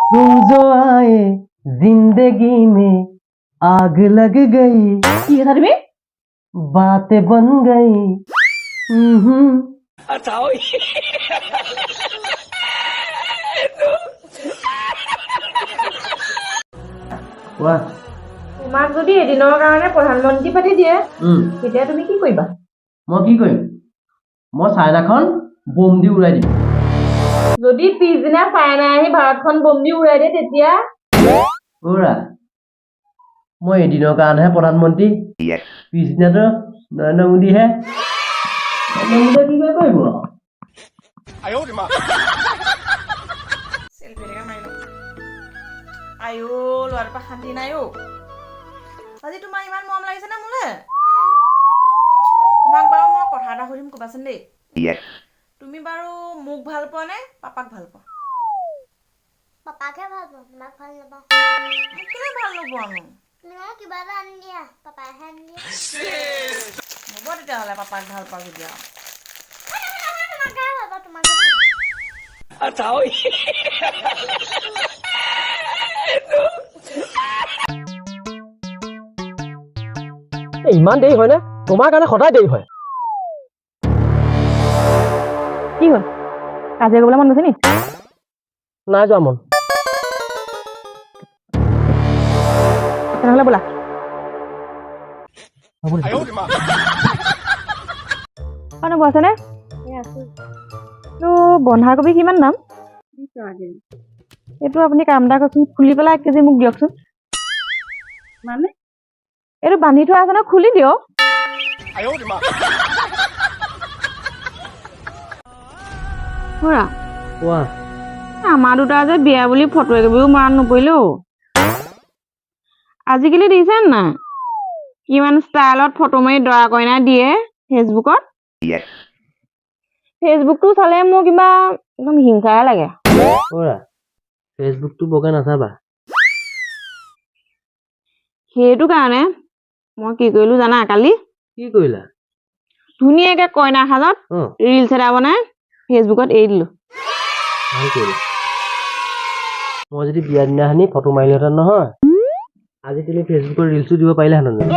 तुम जो आए जिंदगी में, आग लग गई। কি কথা তুমি? बातें बन गई। हम्म। কোৱা। তোমাক যদি এদিনৰ কাৰণে প্ৰধানমন্ত্ৰী পাতি দিয়ে, তেতিয়া তুমি কি কৰিবা? মই কি কৰিম? মই চাইনাখন বোম দি উৰাই দিম। যদি পিছদিনা চাইনা আহি ভাৰতখন বম দি উৰাই দিয়ে, তেতিয়া? উৰা, মই এদিনৰ কাৰণেহে প্ৰধানমন্ত্ৰী। পিছদিনাতো নৰেন্দ্ৰ মোদীহে। নৰেন্দ্ৰ মোদীয়ে কি কৰিব? চেলফি এটাকে মাৰি লওঁ। আইঅ, ল'ৰাটোৰ পৰা শান্তি নাই অ'। আজি তোমাৰ ইমান মৰম লাগিছে নে মোলে? তোমাক বাৰু মই কথা এটা সুধিম, ক'বাচোন দেই। তুমি বাৰু মোক ভাল পোৱা নে পাপাক ভাল পোৱা? পাপাকহে ভাল পাওঁ, তোমাক ভাল নাপাওঁ। মোক কেলে ভাল নোপোৱানো? তুমি মোক কিবা এটা আনি দিয়া, পাপাইহে আনি দিয়ে। হ'ব তেতিয়াহ'লে, পাপাক ভাল পোৱা যদি আৰু। তোমাকহে ভাল পাওঁ, তোমাকহে ভাল পাওঁ। এই, ইমান দেৰি হয়নে? তোমাৰ কাৰণে সদায় দেৰি হয়। কি হ'ল, কাজিয়া কৰিবলৈ মন গৈছে নি? নাই যোৱা মন। তেনেহ'লে ব'লা। অ, নবৌ, আছেনে? এইটো বন্ধাকবি কিমান দাম? এইটো আপুনি কাম এটা কৰকচোন, খুলি পেলাই 1 কেজি মোক দিয়কচোন। মানে? এইটো বান্ধি থোৱা আছে নহয়, খুলি দিয়ক। খুৰা। কোৱা। আমাৰ দুটা যে বিয়া বুলি ফটো একপিও মৰাত নপৰিলে অ'। আজিকালি দিছে নাই, কিমান ষ্টাইলত ফটো মাৰি দৰা কইনা দিয়ে ফেচবুকত। ফেচবুকটো চালে মোৰ কিবা একদম হিংসাহে লাগে। অ'ৰা, ফেচবুকটো বৰকে নাচাবা। সেইটো কাৰণে মই কি কৰিলো জানা কালি? কি কৰিলা? ধুনীয়াকে কইনা সাজত ৰিলচ এটা বনাই ফেচবুকত এৰি দিলো। ভাল কৰিলা। মই যদি বিয়া দিনাখনি ফটো মাৰিলোহেঁতেন নহয়, আজি তুমি ফেচবুকত ৰিলচো দিব পাৰিলাহেঁতেন জানো?